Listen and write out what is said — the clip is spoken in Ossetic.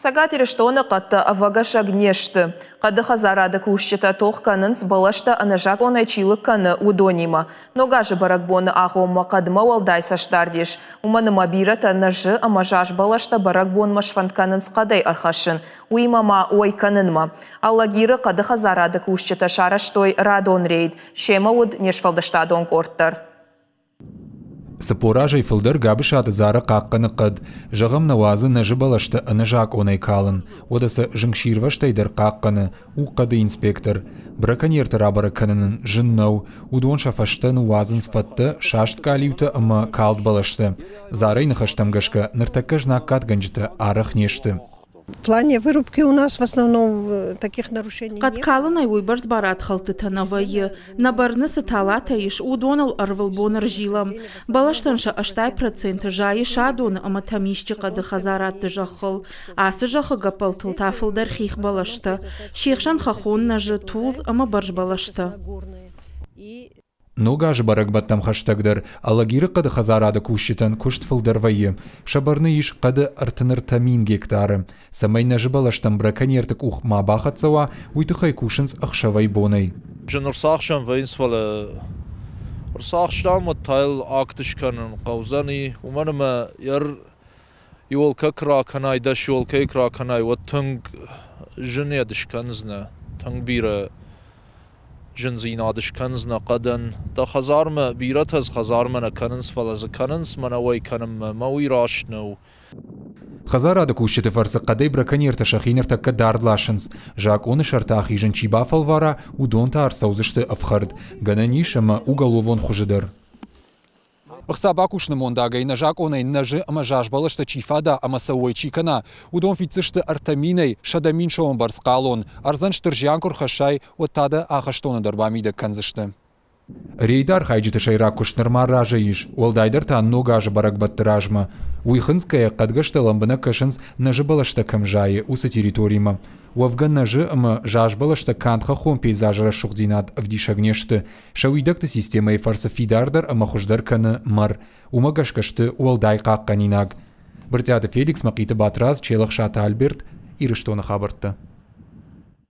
Цӕгат Ирыстоны хъӕдтӕ ӕвӕгӕсӕг не сты. Хъӕды хӕдзарады кусджытӕ тох кӕнынц, бӕлӕстӕ ӕнӕзакъонӕй чи лыг кӕны, уыдонимӕ. Ног азы бӕрӕгбоны агъоммӕ хъӕдмӕ уӕлдай цӕстдард ис. Уымӕн ӕмӕ бирӕтӕ нӕзы ӕмӕ заз бӕлӕстӕ бӕрӕгбонмӕ сфӕнд кӕнынц хъӕдӕй ӕрхӕссын, уыимӕ ма уӕй кӕнынмӕ. Алагиры хъӕды хӕдзарады кусджытӕ сарӕзтой радон рейд. Семӕ уыд не сфӕлдыстадон къорд дӕр. 40 азӕй фылдӕр Габысаты Зара хъахъхъӕны хъӕд. Зӕгъӕм, нӕ уадзы нӕзы бӕлӕстӕ ӕнӕзакъонӕй калын. Уӕдӕ сӕ зынгсирвӕзтӕй дӕр хъахъхъӕны, у хъӕды инспектор. Браконьерты рабӕрӕг кӕнын ын зын нӕу. Уыдон сӕ фӕстӕ ныууадзынц фӕдтӕ, саст къалиутӕ ӕмӕ калд бӕлӕстӕ. Зарайы ныхӕстӕм гӕсгӕ, ныртӕккӕ знаггадгӕнджытӕ арӕх не сты. В плане вырубки у нас в основном таких нарушений Хъӕд калынӕй уыйбӕрц барадхӕлдтытӕ нӕ вӕййы. Нӕ бӕрны цы талатӕ ис, уыдоныл ӕрвылбон ӕрзилӕм. Бӕлӕстӕн сӕ 80% зайы Садоны ӕмӕ Тӕмисчъы хъӕды хӕдзарадты зӕххыл. Ацы зӕххы гӕппӕлтыл та фылдӕр хих бӕлӕстӕ. Се хсӕн хӕххон нӕзы, тулдз ӕмӕ бӕрзбӕлӕстӕ. Ног азы бӕрӕгбӕттӕм хӕстӕгдӕр Алагиры хъӕды хӕдзарады кусджытӕн куыст фылдӕр вӕййы. Сӕ бӕрны ис хъӕды 33 000 гектары. Цӕмӕй нӕзы бӕлӕстӕм браконьерты къух ма бахӕццӕ уа, уый тыххӕй кусынц ӕхсӕвӕй-бонӕй. Зын ӕрцахсӕн вӕййынц, фӕлӕ ӕрцахстам, уӕд та йыл акт скӕнын хъӕудзӕни, уымӕн ӕмӕ елкӕ куы ракӕнай, дӕс елкӕйы куы ракӕнай, уӕд тынг зын йӕ скӕндзынӕ, тынг бирӕ зындзинад скӕндзынӕ хъӕдӕн. Дӕ хӕдзармӕ, бирӕтӕ дзы хӕдзармӕ нӕ кӕнынц, фӕлӕ дзы кӕнынц мӕнӕ уӕй кӕнынмӕ, мӕ уый раст нӕу. Хӕдзарады кусджыты фӕрцы хъӕдӕй браконьертӕ сӕхи ныртӕккӕ дард ласынц. Закъоны сӕрты ахизын чи бафӕлвара, уыдон та ӕрцӕудзысты ӕфхӕрд. Гӕнӕн ис ӕмӕ уголовон хуызы дӕр. Ӕхца бакусыны мондагӕй нӕ закъонӕй нӕзы ӕмӕ заз бӕлӕстӕ чи фада ӕмӕ сӕ уӕй чи кӕна, уыдон фиддзысты 3100 сомы бӕрц хъалон. Ӕрдзӕн стыр зиан куы рхӕссай, уӕд та дӕ ахӕстоны дӕр бамидӕг кӕндзысты. Рейды архайджыты сӕйраг куыст нырма разӕй ис, уӕлдайдӕр та Ног азы бӕрӕгбӕтты размӕ. Уый хынцгӕйӕ хъӕдгӕстӕ лӕмбынӕг кӕсынц, нӕзы бӕлӕстӕ кӕм зайы, уыцы территоримӕ. Уӕвгӕ нӕзы ӕмӕ заз бӕлӕстӕ канд хӕххон пейзажы рӕсугъддзинад ӕвдисӕг не сты, Сӕ уидӕгты системӕйы фӕрцы фидардӕр ӕмӕ хуыздӕр кӕны мӕр. Уымӕ гӕсгӕ сты уӕлдай хъахъхъӕнинаг. Брытъиаты Феликс, Мӕхъиты Батрадз, Челӕхсаты Альберт, Ирыстоны хабӕрттӕ.